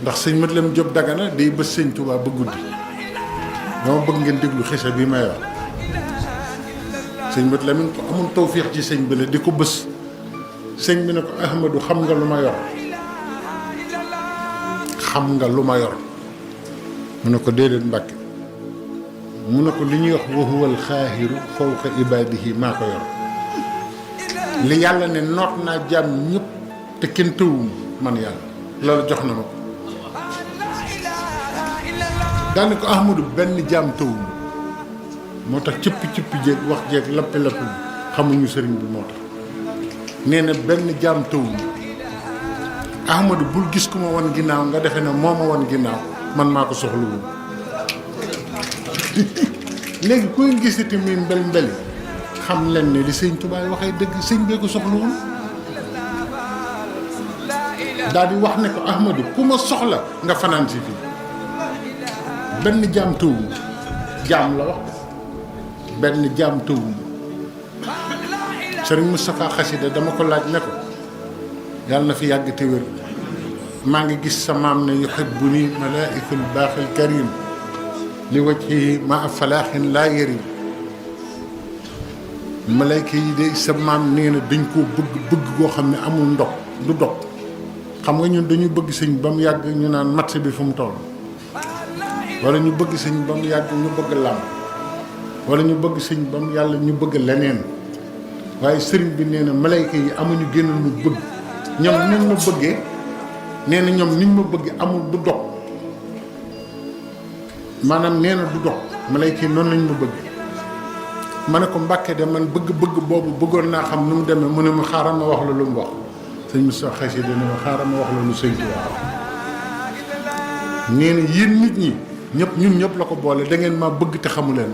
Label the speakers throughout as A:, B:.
A: ndax sëñ Mat Lam Jóob Dagana day bës sëñ Tuubaa ba guddi dama bëgg ngeen déglu xisa bi may wax sëñ Mat Lamin ko amul tawfiix ci sëñ bi la di ko bës sëñ bi ne ko Ahmadu xam nga lu ma yor xam nga lu ma yor mu ne ko déedéet Mbàkke mu ne ko li ñuy wax wa huwal xaahiru fawqa ibaadihi maa ko yor li yàlla ne noot naa jaam ñëpp te kenn tëwum man yàlla loolu jox na ma ko daane ko Ahmadu benn jaam tëwum moo tax cëppi jéeg wax jeeg lappi lappi xamuñu sëriñ bi moo tax nee na benn jaam tëwum Ahmadu bul gis ku ma wan ginnaaw nga defe ne moo ma wan ginnaaw man maa ko soxlawul léegi koy gisati muy mbel xam leen ne li sëñ Tuubaa waxee dëgg sëñ bee ko soxlawul daal di wax ne ko Ahmadu ku ma soxla nga fanaan si fii benn jaam tëwum jaam la wax benn jaam tëwum Sëriñ Moustapha Xasida dama ko laaj ne ko yàlla na fi yàgg te wér maa ngi gis sa maam ne yuhibbuni malaaikul baaxil karim li wajhihi ma falaaxin laa yarim malayka yi de sa maam nee na dañ koo bëgg goo xam ne amul ndox du dog xam nga ñun dañu bëgg sëñ ba mu yàgg ñu naan match bi fu mu toll wala ñu bëgg sëñ ba mu yàgg ñu bëgg làmb wala ñu bëgg sëñ ba mu yàlla ñu bëgg leneen waaye sëriñ bi nee na malayka yi amuñu génn lu bëgg ñoom niñ ma bëggee nee na ñoom niñ ma bëggee amul du dog maanaam nee na du dog malayka yi noonu lañ ma bëgg ma ne ko Mbàkke de man bëgg boobu bëggoon naa xam nu mu demee mu ne ma xaaral ma wax la lu mu wax sëñ Moussa Xasida ne ma xaaral ma wax la lu sëñ Tuubaa nee na yéen nit ñi ñëpp ñun ñëpp la ko boole da ngeen maa bëgg te xamu leen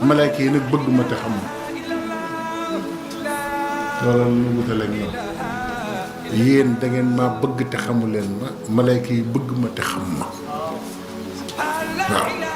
A: malayka yi nag bëgg ma te xam ma loolu ñu wutale ak ñoom yéen da ngeen maa bëgg te xamu leen ma malayka yi bëgg ma te xam ma waaw